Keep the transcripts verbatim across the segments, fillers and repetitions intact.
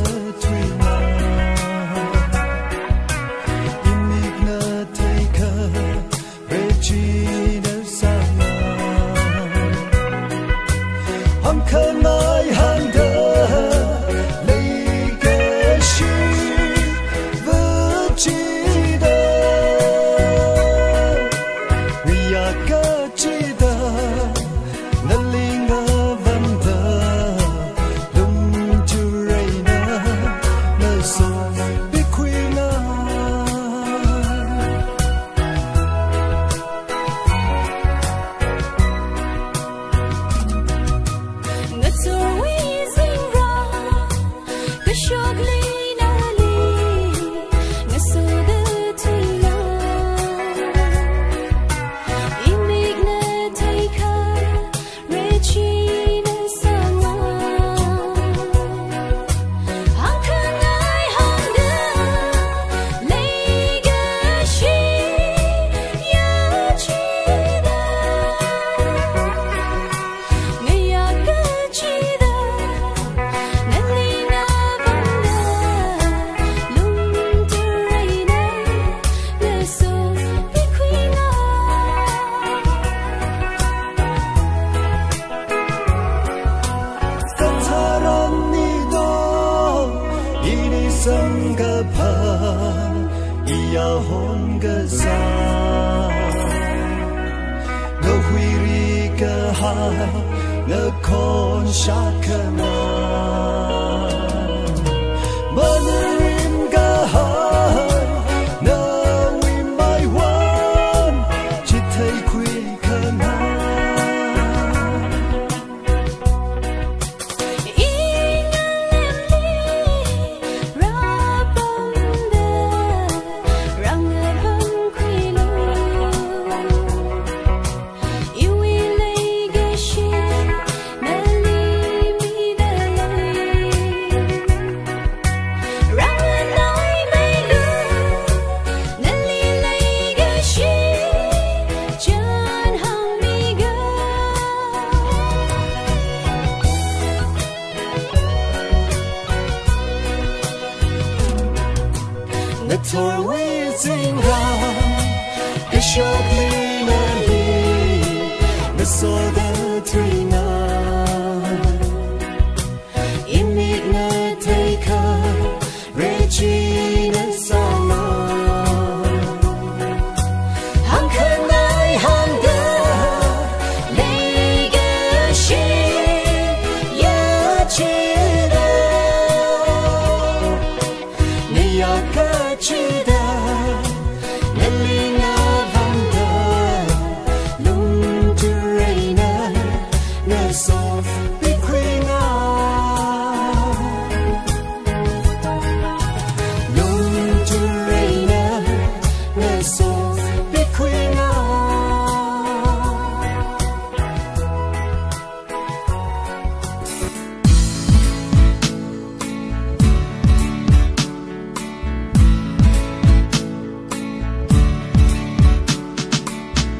Thuina, imikna theikha, rechina sānga. Hāngkhangai hāngda, leikashi vāchida. Ngayā kachida, nali ngavāmda, lungchur eina, nasompikhuina. Ngathorwui zingrā, kashokli nali, ngasoda thuina. Imikna theikha, rechina sānga. Hāngkhangai hāngda, leikashi yāchida. Ngayā kachida, nali ngavāmda, lungchur eina, nasompikhuina. Sātharan nido, ini samkaphā, iyahon kasā. Ngahuiri kahai, nakhon shākhana. Mangarim kahai, nawui maiwan, chitheikhui khana. Ina lemli rāpamda, rāngapamkhuilu. Iwui leikashi, nali midalei. Rānganaimeilu, nali leikashi, chānhāngmiga. Ngathorwui zingrā, kashokli nali, nasoda thuina. Imikna theikha, rechina sānga. Hāngkhangai hāngda, leikashi yāchida. Ngayā kachida, nali ngavāmda, lungchur eina, nasompikhuina. Lungchur eina, nasompikhuina.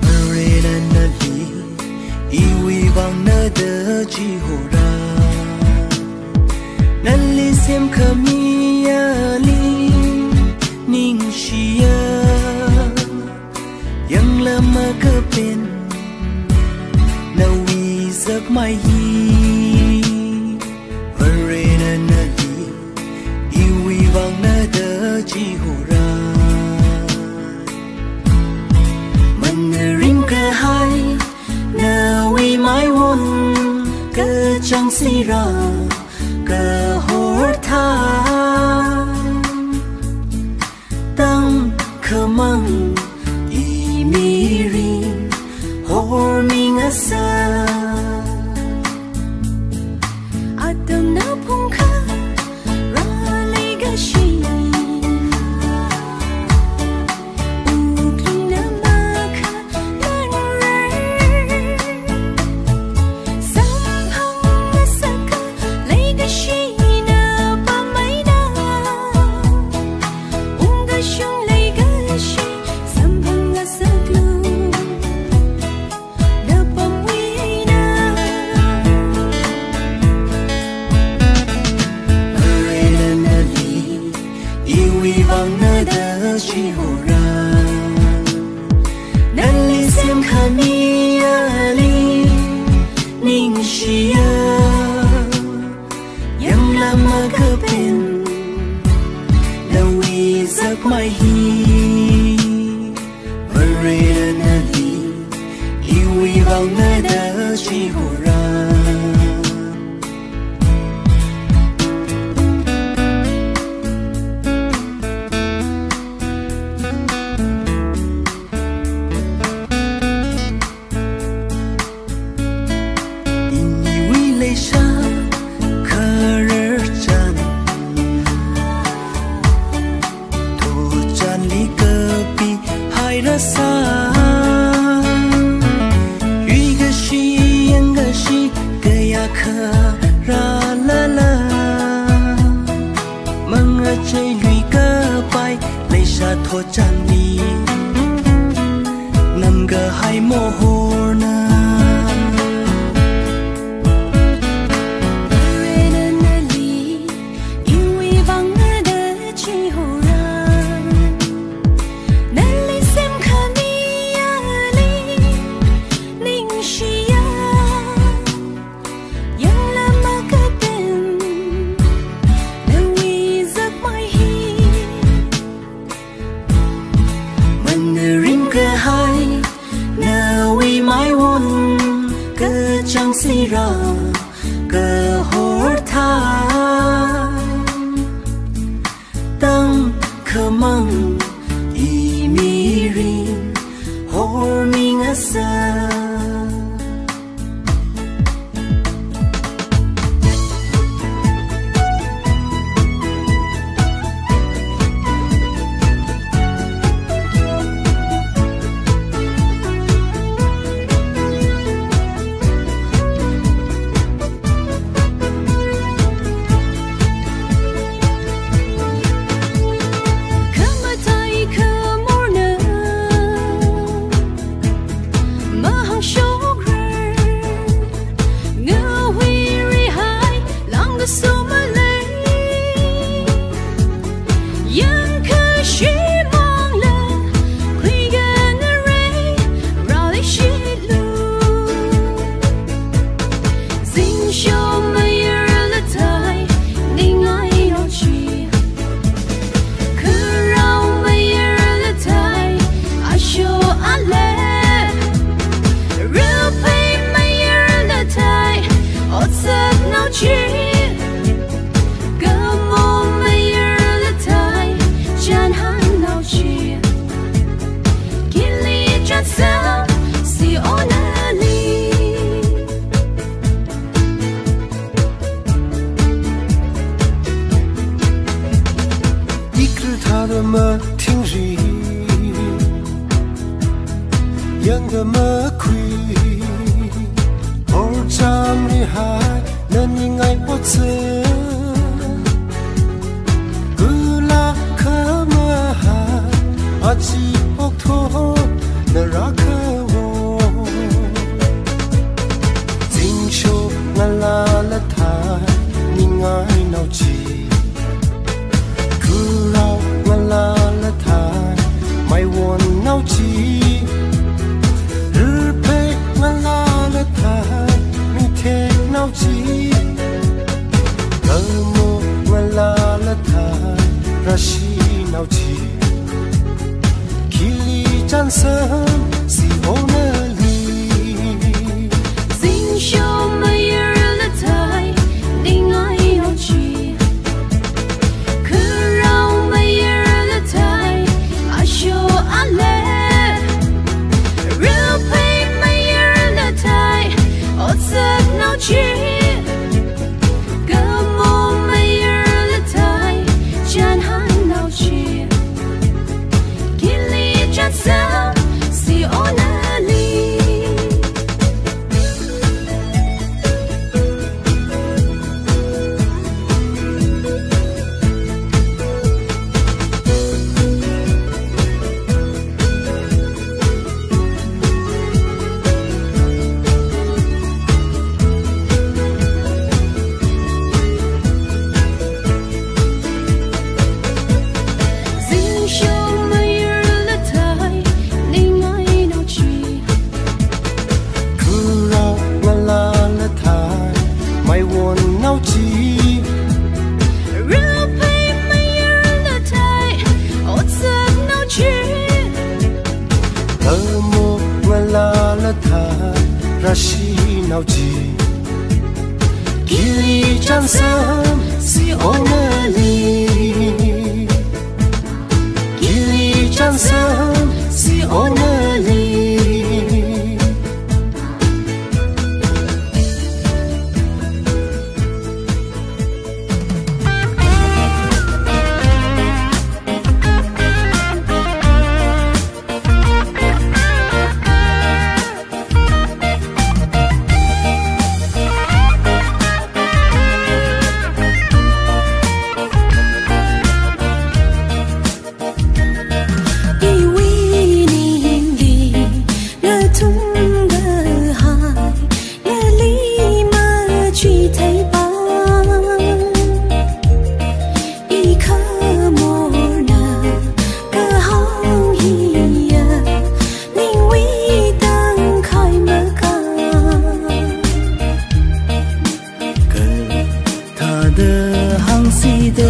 Varena nali, iwui vang nada chihora. Nali semkhami ali ningshiya. Yanglam makapen, nawui zakmai hi. Varena nali, iwui vang nada chihora. Mangarim kahai, nawui maiwan, kachang sira, kahor thang. Tangkhamang imirin hormi ngasā. Atamna phungkha rāleikashi. Wuklungna makhamanra. Samphang ngasaka leikashina pamei chihora, nali semkhami ali ningshiya, yanglam makapen, nawui zakmai hi, Varena nali, iwui vang ngada chihora. Iniwui leisha kharar chān, thotchanli kapihairasa, yuikashi yangkashi kayākha rālala, mangachei lui kapai leisha thotchanli namkahai mohorna. Varena nali, iwui vang ngada chihora, nali semkhami ali ningshiya, yanglam makapen, nawui zakmai hi, mangarim kahai, nawui maiwon kachang sira kahor thai, tangkhamang imirin hormi ngasa. Khamatai khamorna mahāngshokra, ngahuirihai langda sumalei. Yangkashi mangla khuiga ngarei, rāleishilu. Zingsho mayarla thai, ningai naochi. Kharao mayarla thai, asho ale. Rāphei mayarla thai, otsak naochi. Kamo mayarla thai, chānhān naochi. Khili chānsam, si onali. Ikril thara mathingri, yangda makhui, horchamrihai naningai potse. Kula khamahai, achi oktho nara khawo. Zingsho ngalāla thai, ningai naochi. Kharao ngalāla thai, maiwon naochi. Rāphei ngalāla thai, mithei naochi. Kamo ngalāla thai, rāshi naochi. Khili chānsam, si onali. Zingsho mayarla thai, ningai naochi. Kharao mayarla thai, asho ale. Rāphei mayarla thai, otsak naochi. Kamo mayarla thai, chānhān naochi. Khili chānsam, si onali. Shinao chi, kili chānsam si onali. Kili chānsam si onali. Iwui ningli ngathumkahai, nali machitheipa. Ikhamorna kahāng hiya, ningwui tangkhai maka. Kathāda hāngsida,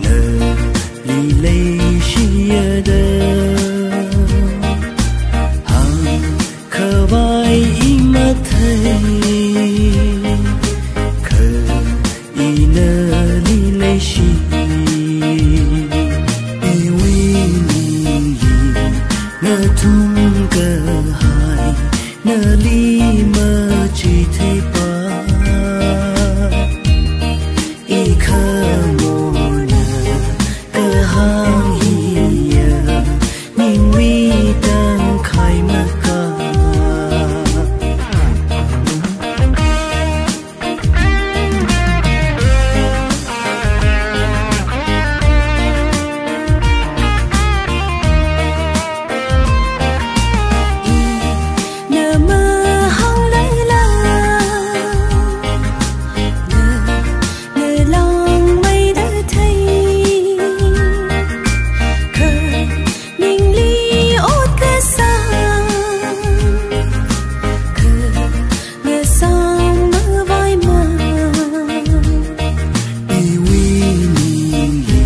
nali leishiya da. Hāngkhavai i mathei, kha i nali leishi. Iwui ningli ngathumkahai, nali machitheipa. Ikhamorna kahāng hiya, ningwui tangkhai maka. Ina mahānglaila, na, na langmeida thei. Kha ningli ot kasā, kha ngasāng mavaima. Iwui ningli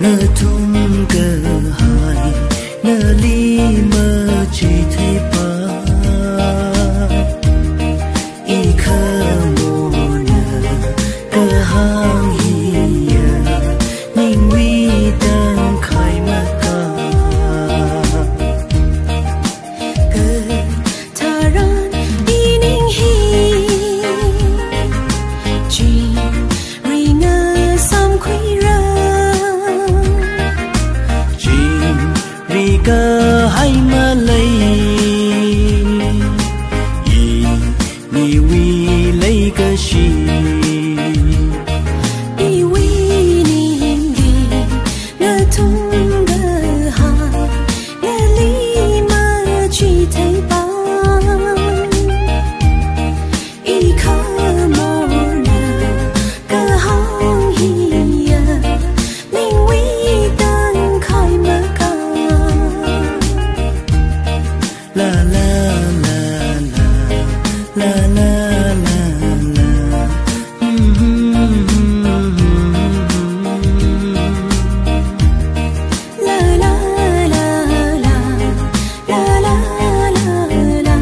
ngathumkahai, nali machitheipa. Ikhamorna kahāng hiya, ningwui tangkhai maka. Katharan ining hi, chingri ngasāmkhuira. Chingri kahai malei, iniwui leikashi. Iwui ningli ngathumkahai, nali machitheipa. Ikhamorna kahāng hiya, ningwui tangkhai maka. La la la la, la la la la la. La la la la, la la la la.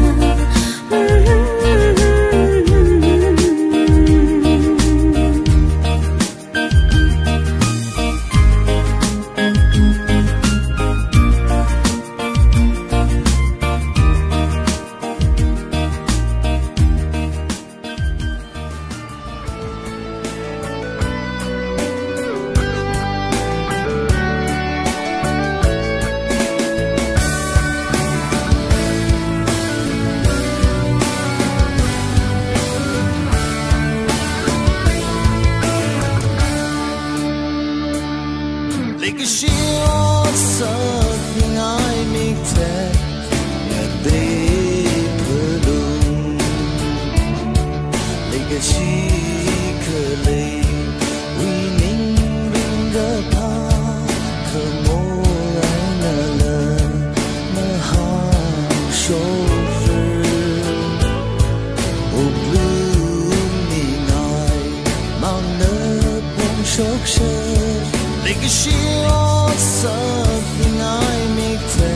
Leikashi otsak ningai mikte, ngatei phalung. Leikashi khalei, uining ringkaphā, khamor einala mahāngshokra. Wuklung ningai mangna phongshokshe. Leikashi otsak ningai mikte,